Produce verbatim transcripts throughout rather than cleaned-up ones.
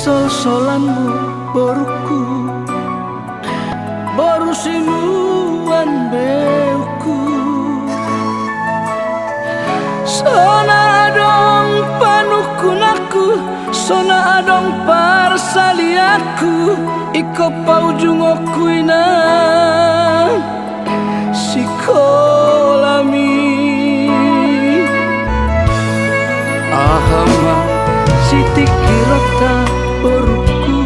Solsolanmu borungku, boru sinuan beungku. So na adong panungkunanku, so na adong parsalianku, ingkon paujungonku inang sikolami. Aha ma sitingkironta borungku,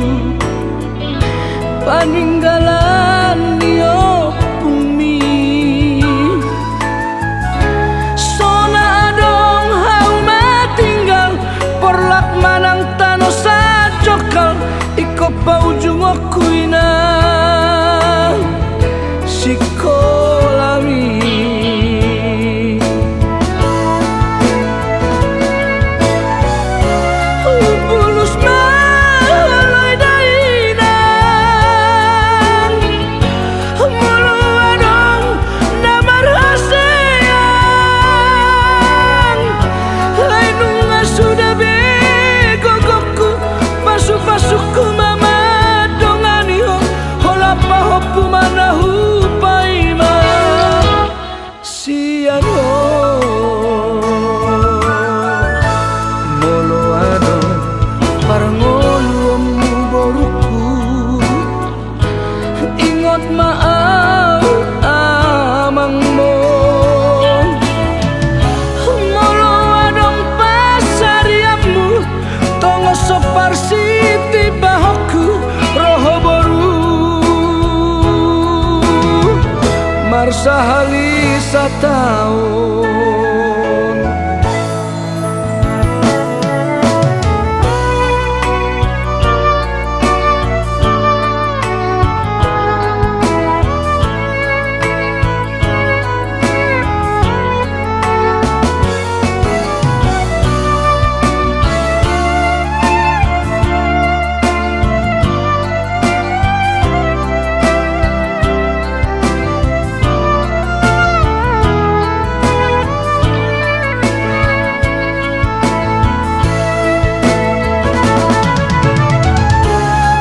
paninggalan ni ompungmi. So na adong hauma tinggal, porlak manang tano sajongkal, ingkon paujungonku inang sikolami. Hubolus ma holoi da inang, molo adong na marhaseang. Ai nunga suda be gogongku, pasupasungku ma mandongani ho, holan pahompu ma na hupaima sian ho. Molo adong parngoluonmu borungku, ingot ma ahu amangmu. Molo adong pansarianmu, tongon so parsitimbahonku, ro ho boru marsahali sataon.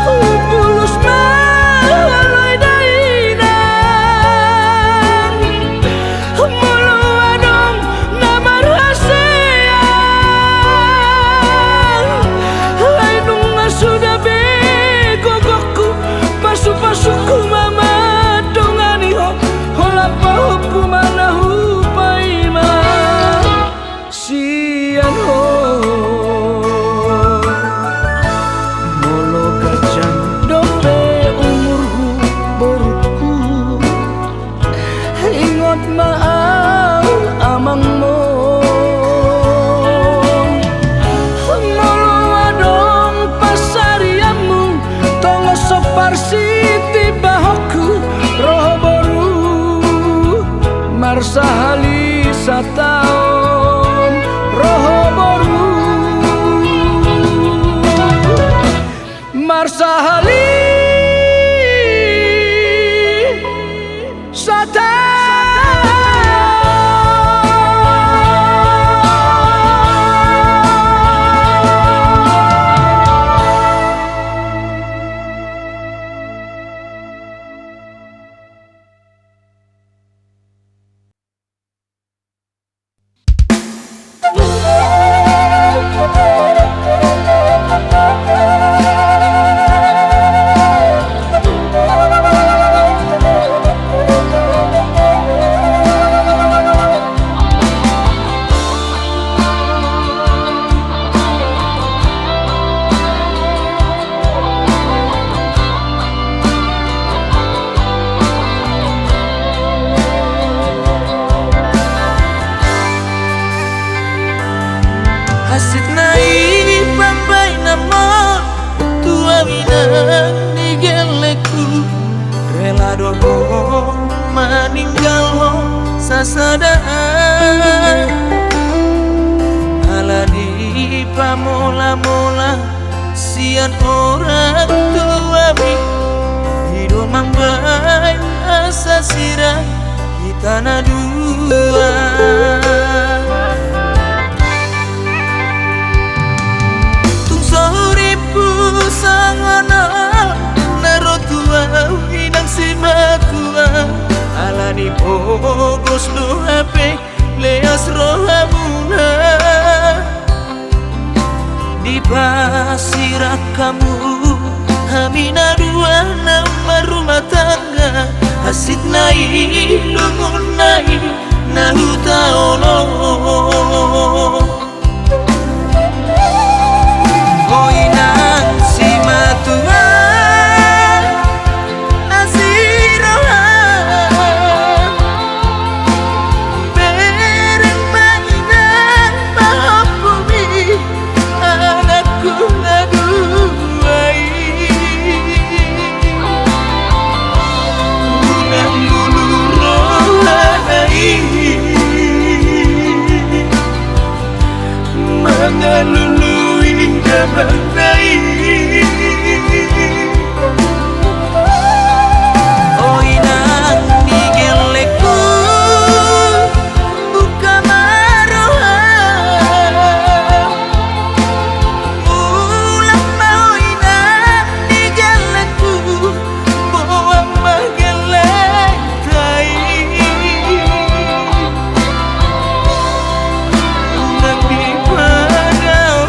Hubolus ma holoi da inang, molo adong na marhaseang. Ai nunga suda be gogongku, pasupasungku ma mandongani ho, holan pahompu ma na hupaima sian ho. Molo ganjang dope umurhu borungku, ingot ma ahu amangmu. Molo adong pansarianmu, tongon so parsitimbahonku, ro ho boru marsahali sataon, ro ho boru marsahali sataon. Hansit na i pambahenanmu, tu hami nang di gellengku, rela do ho maninggalhon sasada. Ala ni pamolamola sian orang tuami, i do mambahen asa sirang hita na dua. Tung so hurippu Hamu hami na dua na marrumah tangga, hansit na i lungun na i na hutaon on. O inang simatua, asi roha, bereng ma inang pahompu i anakku na dua i. Unang lulu rohana i mangalului damangna i. O inang ni gellengku, buka ma roham. Mulak ma o inang ni gellengku, boan ma gellengta i. Unang dipadao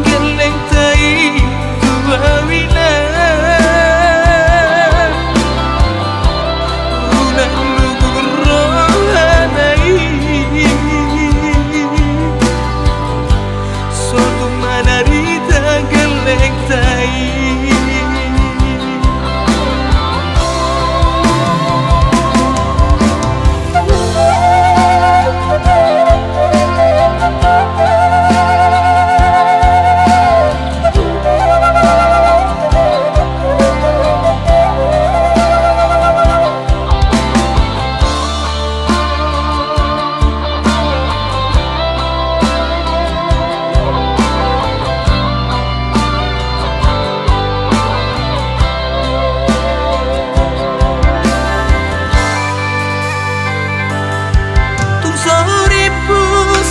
gellengta i tu au inang. Unang lulu rohana i. So tung manarita gellengta i. Tung so hurippu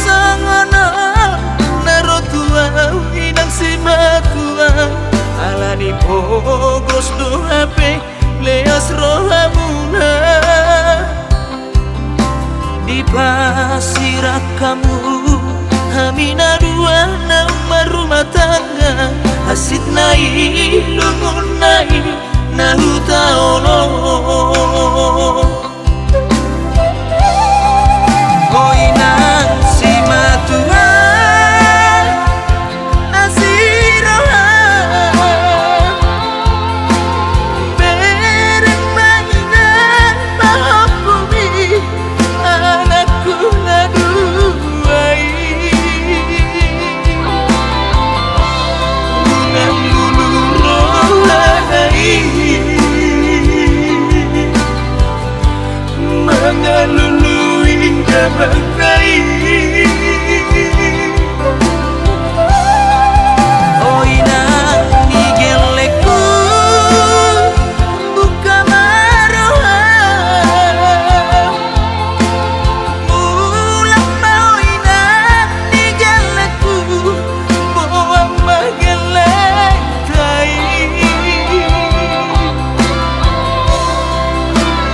songon on na ro tu au inang simatua, alani pogos do hape leas rohamuna. Dipasirak hamu hami na dua na marrumah tangga, hansit na i lungun na i na hutaon on. O inang simatua, asi roha, bereng ma inang pahompu i anakku na dua i. Unang lulu rohana i mangalului damangna i. O inang ni gellengku, buka ma roham. Mulak ma o inang ni gellengku, boan ma gellengta i.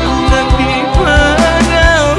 Unang dipadao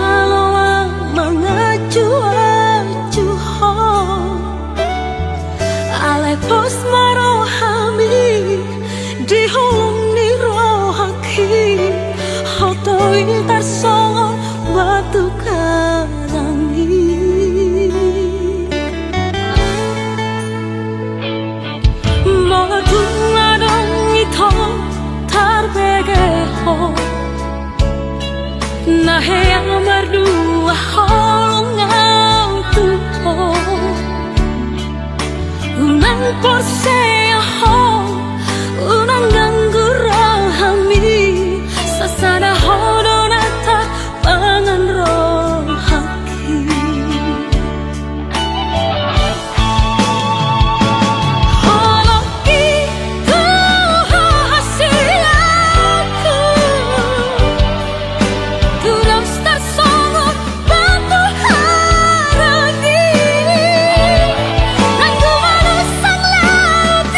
Alo, mangajuaju ho. Alai pos ma rohami di holong ni rohangki, ho do i tarsongon batu karang i. Molo tung adong ito tarbege ho, na hea mardua holong au tu ho. Unang porsea ho, unang ganggu rohami, sasada ho do na tapangan rohangki. Holong i tu ho hasianku, tudos tarsongon batu karang i. Nang dumalo sanglaut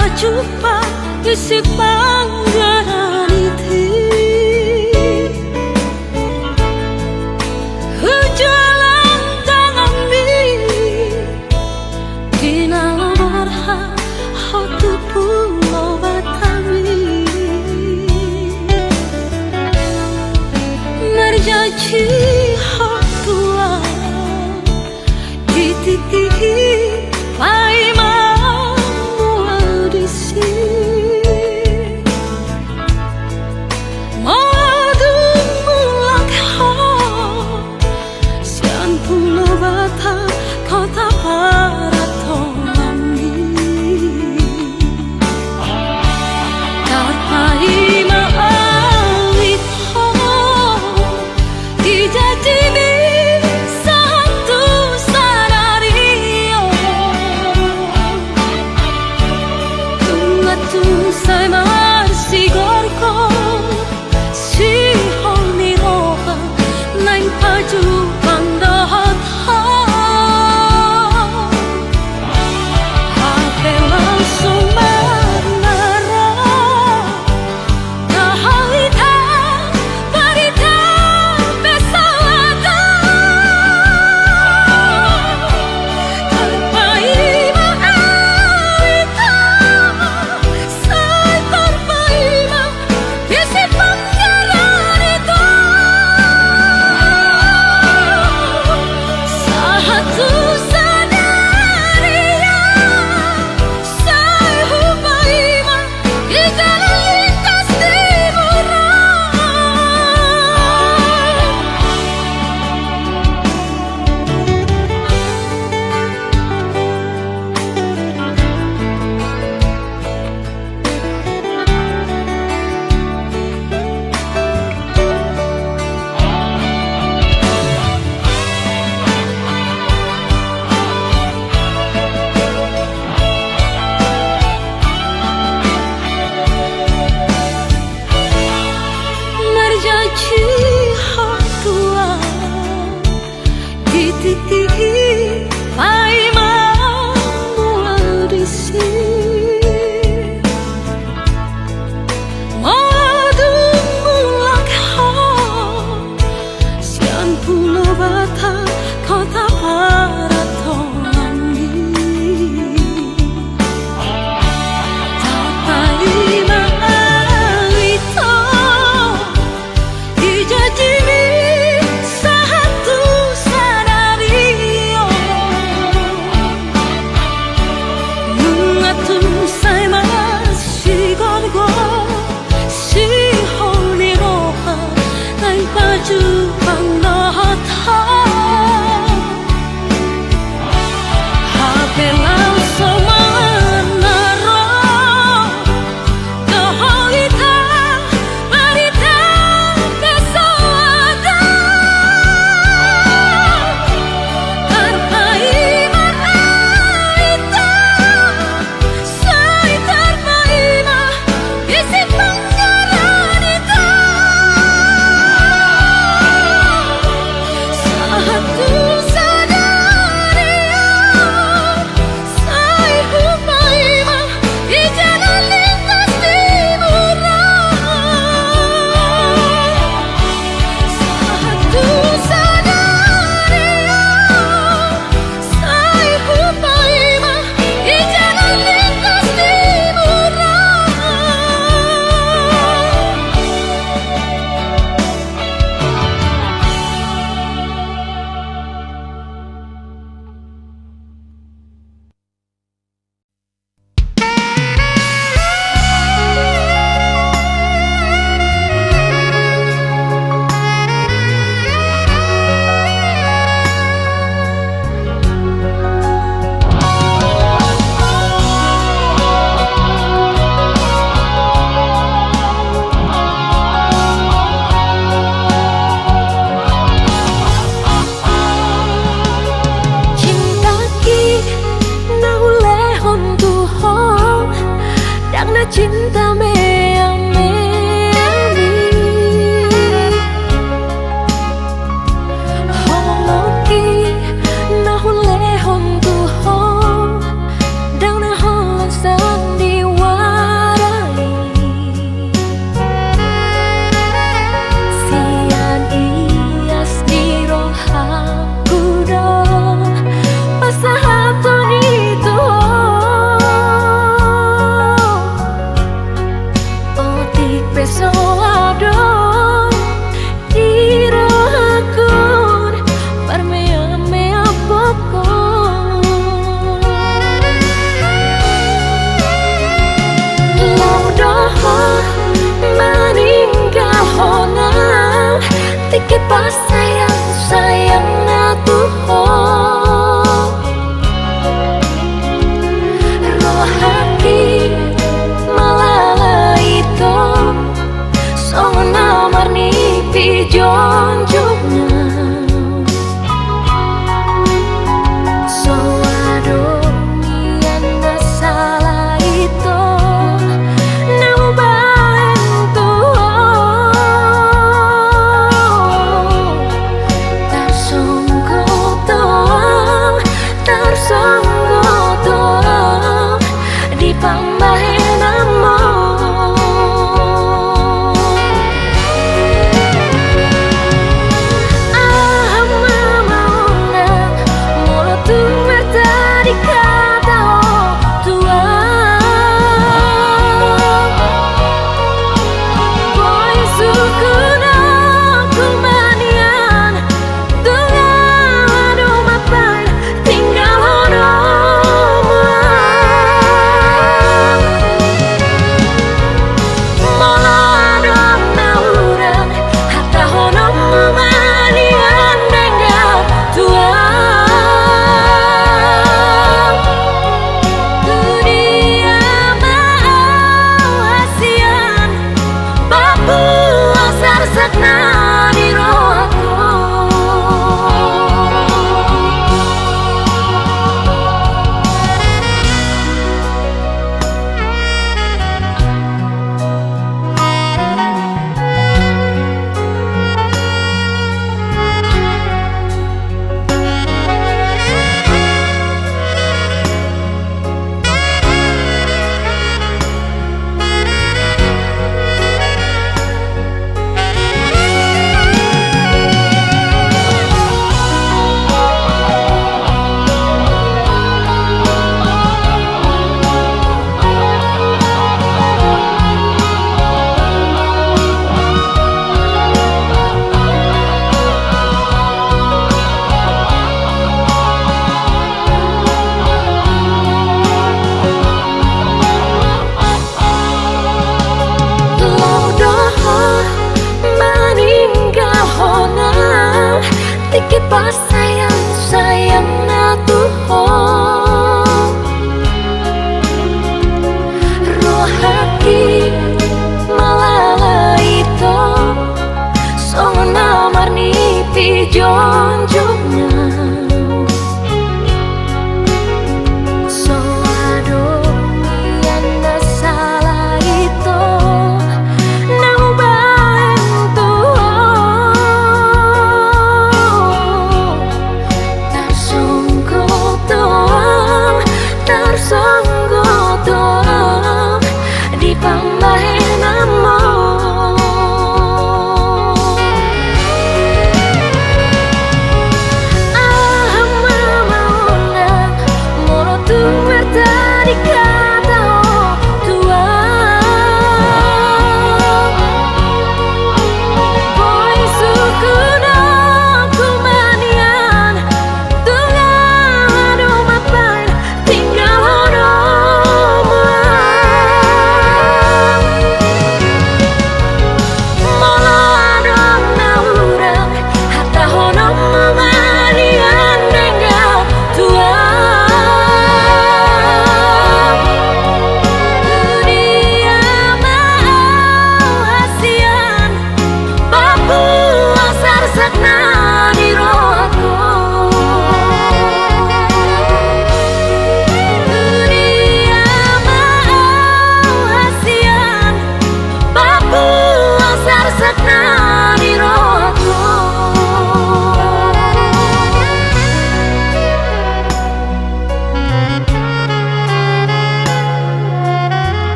Pajumpang isi panggaran i, hujalang tanganmi di na laho borhat ho tu Pulo Batam i. Marjanji ho Tulang, di tingki i paima hamu disi. Molo dung mulak ho sian Pulo Batam, kota parantoanmi, tarpaima awit ho di janjimi sahat tu sadari on. Nunga tung sai marsigorgor sihol ni roha naeng pajumpang dohot ho. Hape langsung marnaro, tahahitan barita pesawat on. Tarpaima awit ho, sai tarpaima isi panggaran i, sahat tu sadari on. Sai hupaima di jalan lintas timur on. Marjanji ho Tulang, di tingki i paima hamu disi. Molo dung mulak ho sian Pulo Batam, kota parantoanmi, tarpaima awit ho di janjimi sahat tu sadari on. Nunga tung sai marsigorgor sihol ni roha naeng pajumpang dohot ho. Hape laho so marnaro, tahahitan barita pesawat on. Tarpaima awit ho, sai tarpaima isi panggaran i, sahat tu sadari on. Sai hupaima di jalan lintas timur on. Sahat tu sadari on. Sai hupaima di jalan lintas timur on. Cintaki na hulehon tu ho, ndang na cinta meameami. Holongki na hulehon tu ho, ndang na holan sandiwara. Ipasayang-sayangna tu ho. Rohangki malala ito, songon na marnipi jongjongna. So adong nian na sala ito na hubahen tu ho.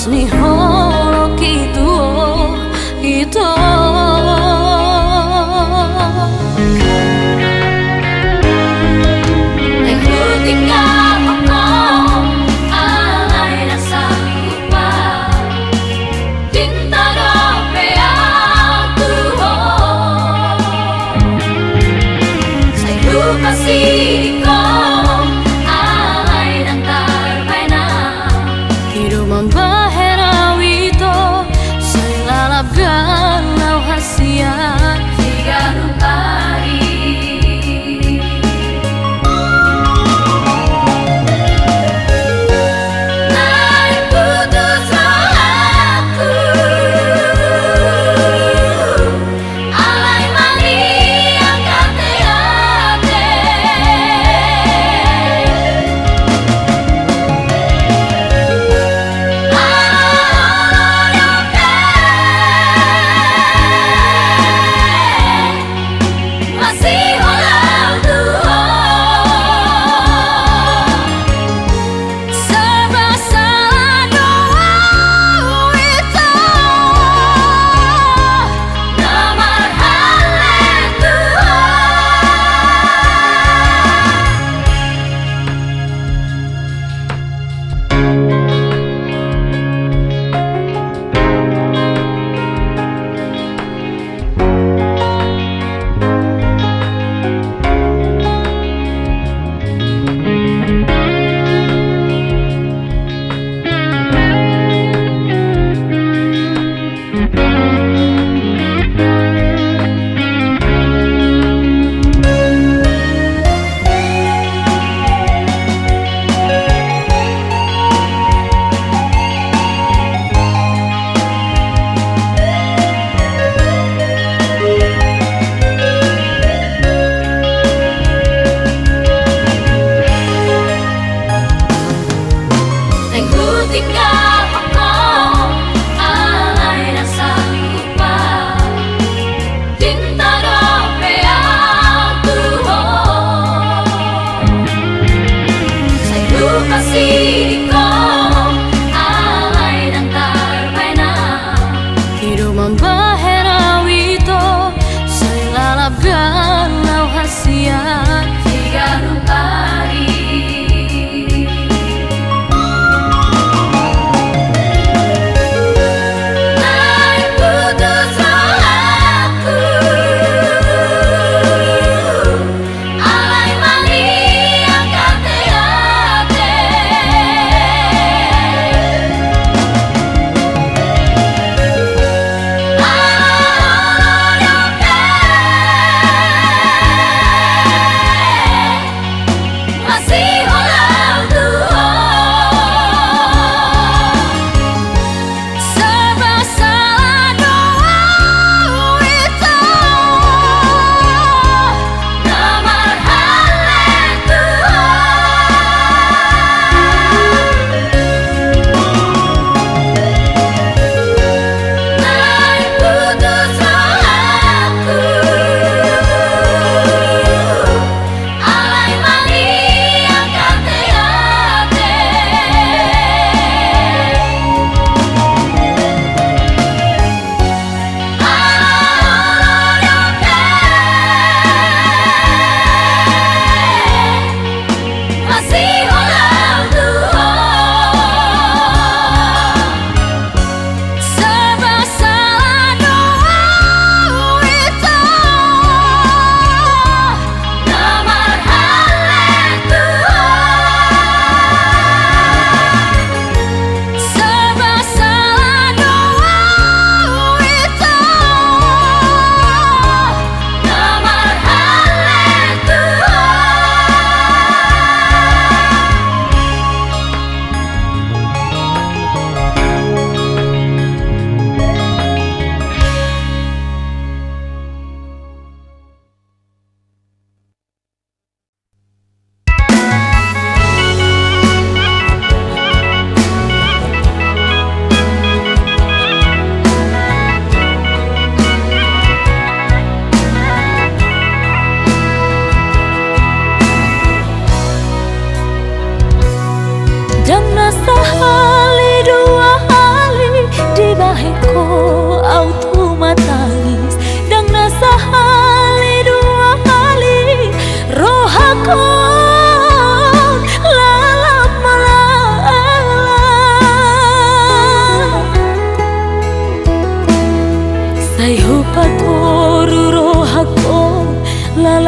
Ni holong itu, oh, itu. Ai hutinggalhon ho, alai ndang sai hupa. Cinta dope au tu ho. Sai hupasingot ho, alai ndang tarbahen au. I do mambahen au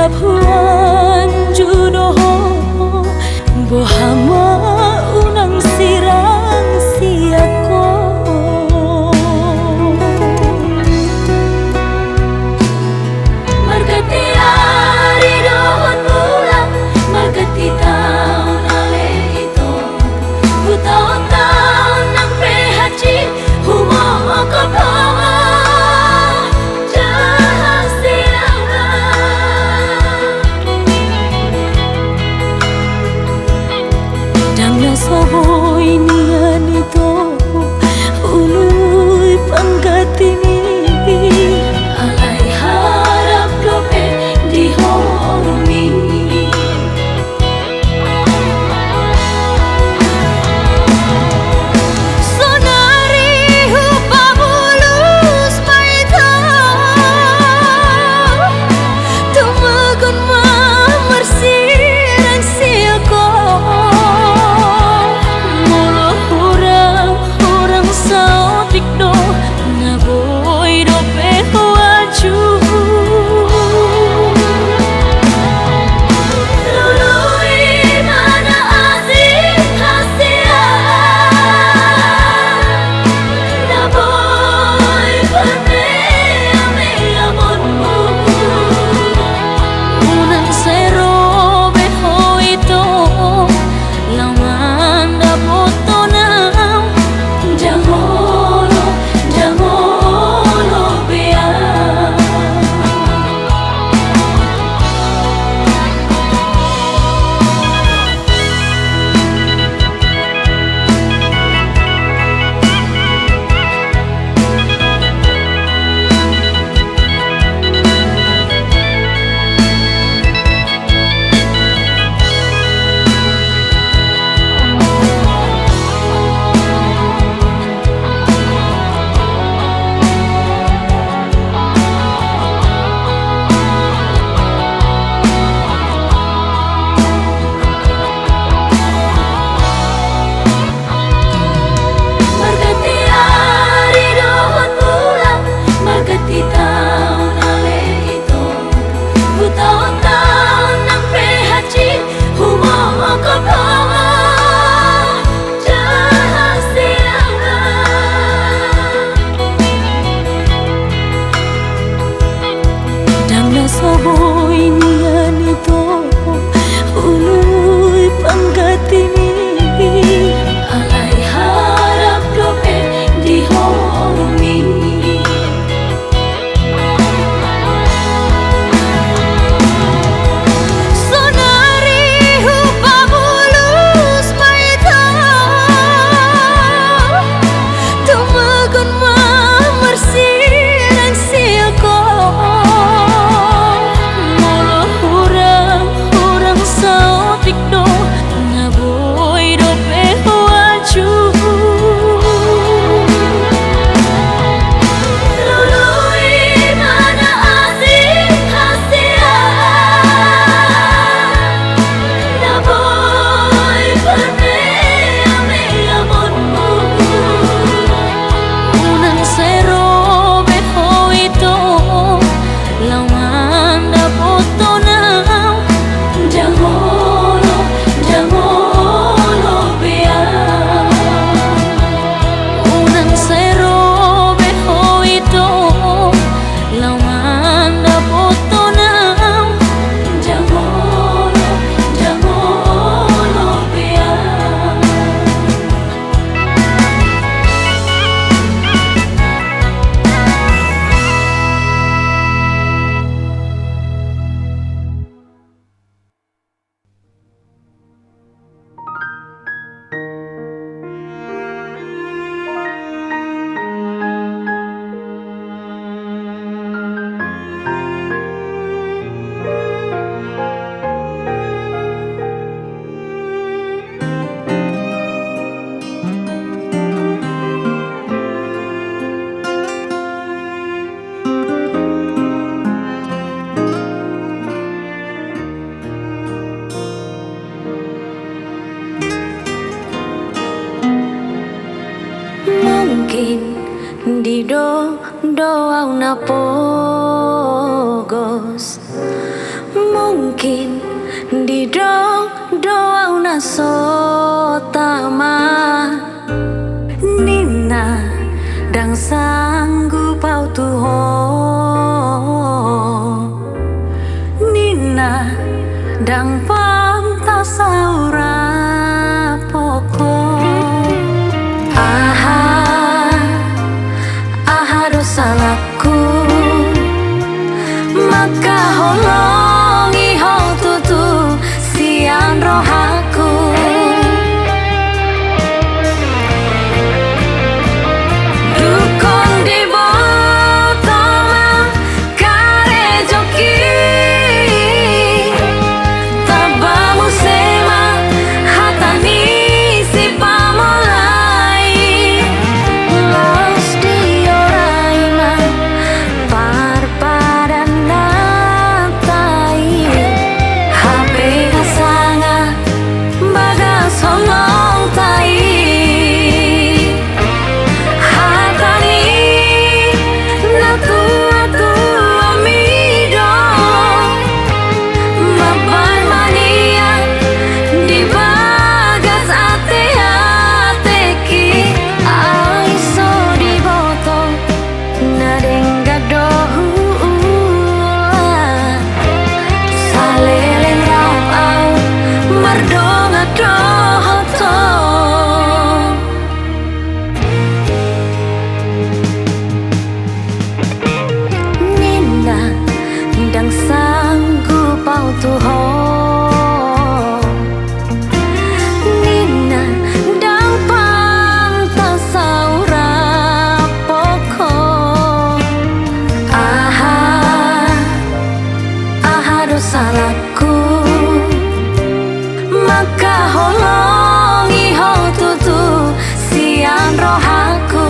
Huanju do ho, boha ma unang sirang sian ho. Marganti ari dohot bulan, marganti taon ale ito. Hutaon-taon nang pe hansit, humongop ho ma, ndang na so boi nian ito, ului pangganti ni. Alai harap dope di ho, Rumi. Sonari hupabulus ma ito, tumagon ma marsirang sian ho. Molo hurang, hurang saotik do na boi dope huanju. Lului ma na asing hasian, na boi parmeameaonmu. Unang sai ro be ho ito, laho mandapothon au. Ndang olo, ndang olo be au. Marganti ari dohot bulan, marganti taon ale ito. Hutaon-taon nang pe hansit, humongop ho ma, ndang hasiangan. Ndang na so boi nian ito, ului pangganti ni. Alai harap dope di ho, Rumi. Sonari hupabulus ma ito, tumagon ma marsirang sian ho. Molo hurang, hurang saotik do, na boi dope huanju. Lului ma na asing hasian, na boi parmeameaonmu. Unang sai ro be ho ito, laho mandapothon au. Ndang olo, ndang olo be au. Unang sai ro be ho ito, laho mandapothon au. Ndang olo, ndang olo be au. Mungkin didok do au na pogos. Sota ma, ninna, ndang sanggup au tu ho, ninna, ndang pantas au rap ho. Aha, aha do salahku, mangkaholongi ho tutu sian rohangku. Dungkon diboto ma karejoki, tamba muse ma hata ni sipamolai. Laos diorai ma parpadananta i, hape hasanga bagas holongta i. Hata ni natuatuami do, mambahen manian di bagas ateateki, ai so diboto na denggan do huula. Saleleng rap au mardongan dohot ho, ninna, ndang sanggup au tu ho, ninna, ndang pantas au rap ho. Aha, aha do salahku, mangkaholongi ho tutu sian rohangku.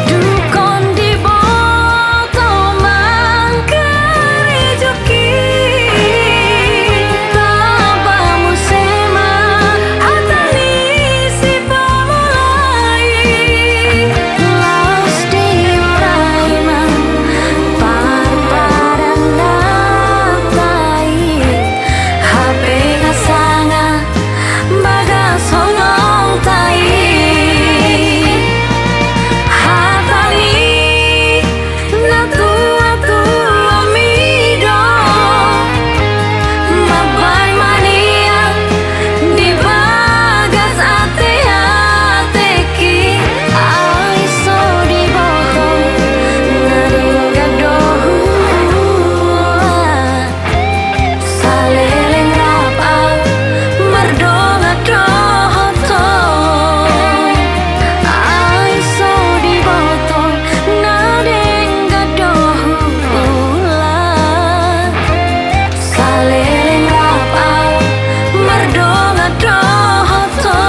Dungkon diboto ma karejoki, tamba muse ma hata ni sipamolai. Laos diorai ma parpadananta i, hape hasanga bagas holongta i. Hata ni natuatuami do, mambahen manian di bagas ateateki, ai so diboto na denggan do huula. Saleleng rap au mardongan dohot ho, ai so diboto na denggan do huula. Saleleng rap au mardongan dohot ho,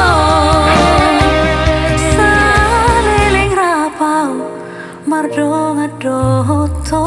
saleleng rap au mardongan dohot ho.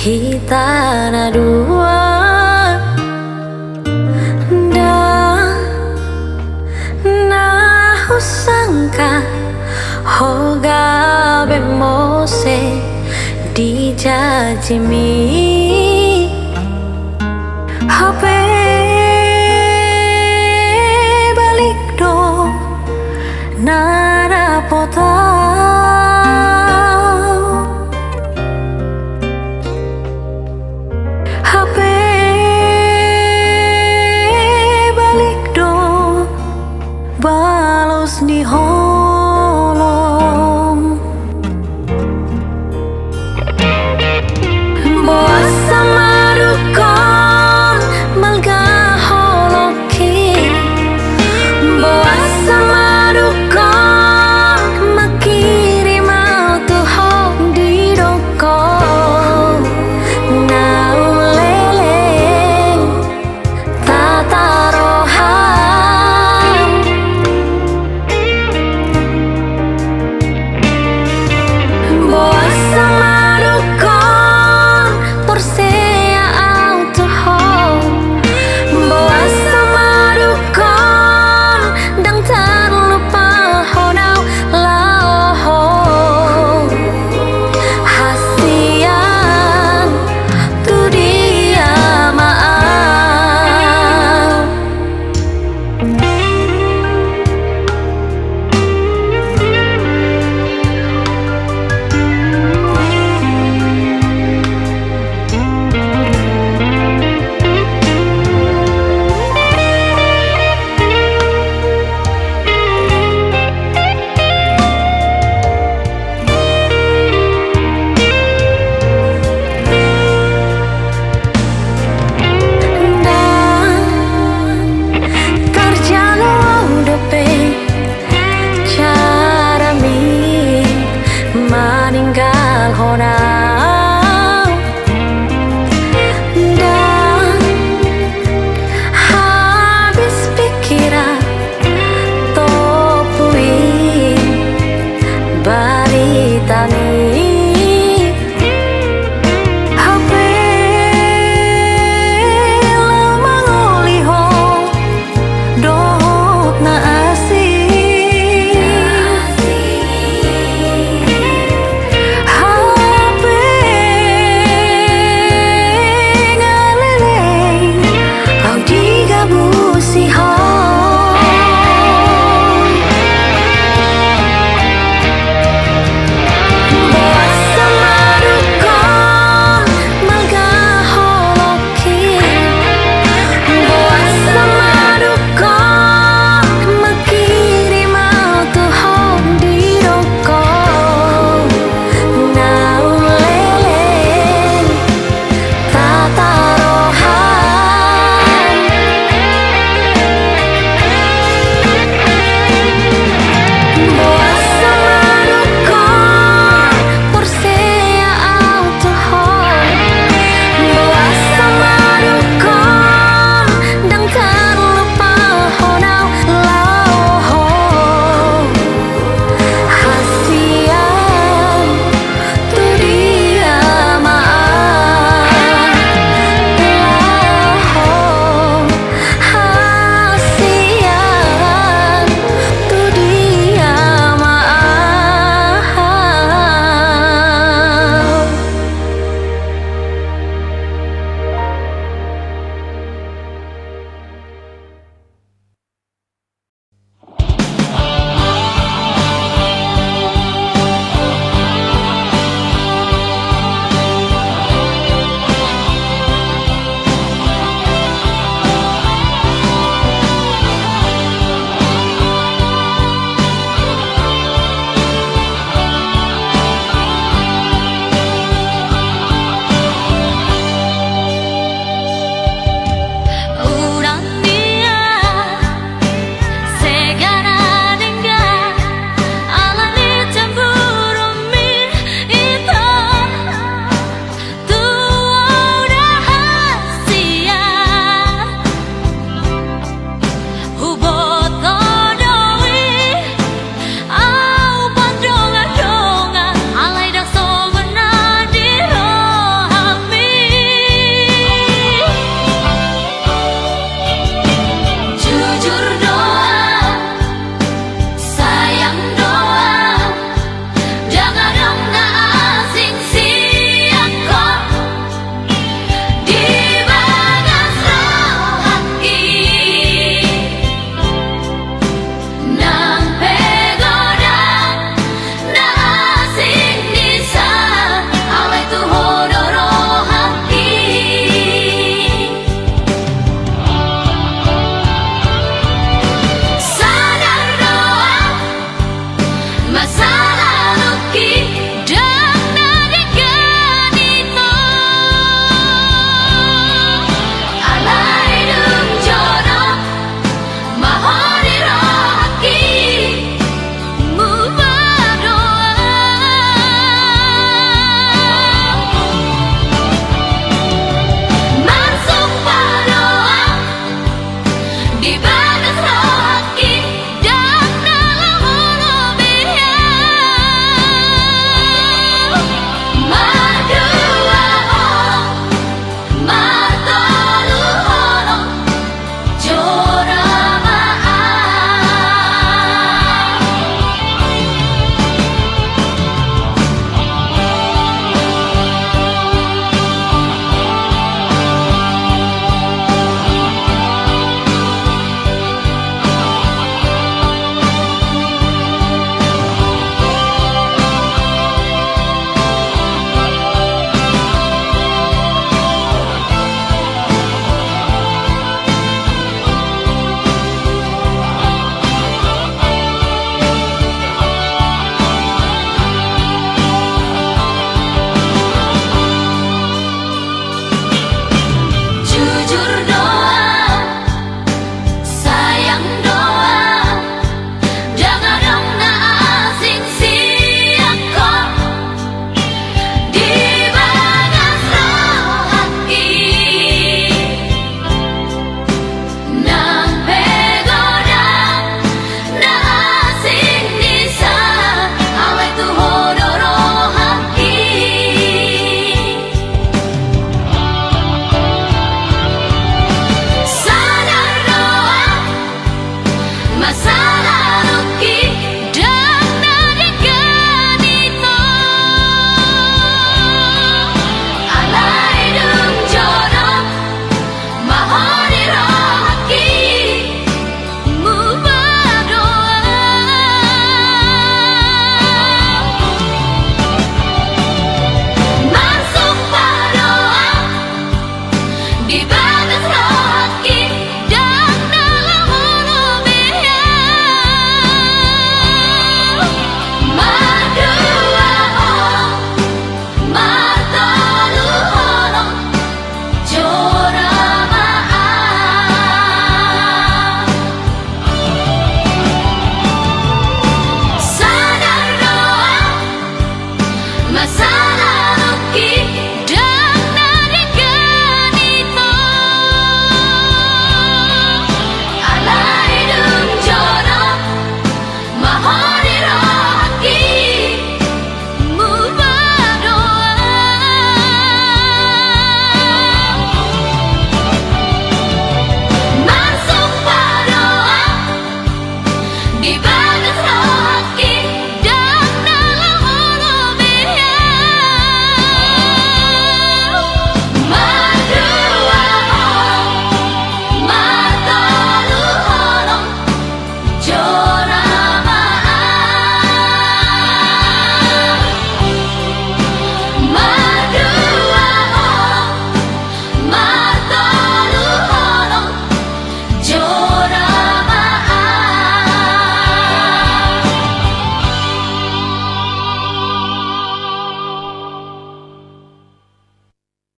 hita na dua. Ndang na husangka ho gabe muse di jajimi. Hape balik do na dapot au. Hape balik do balos ni ho.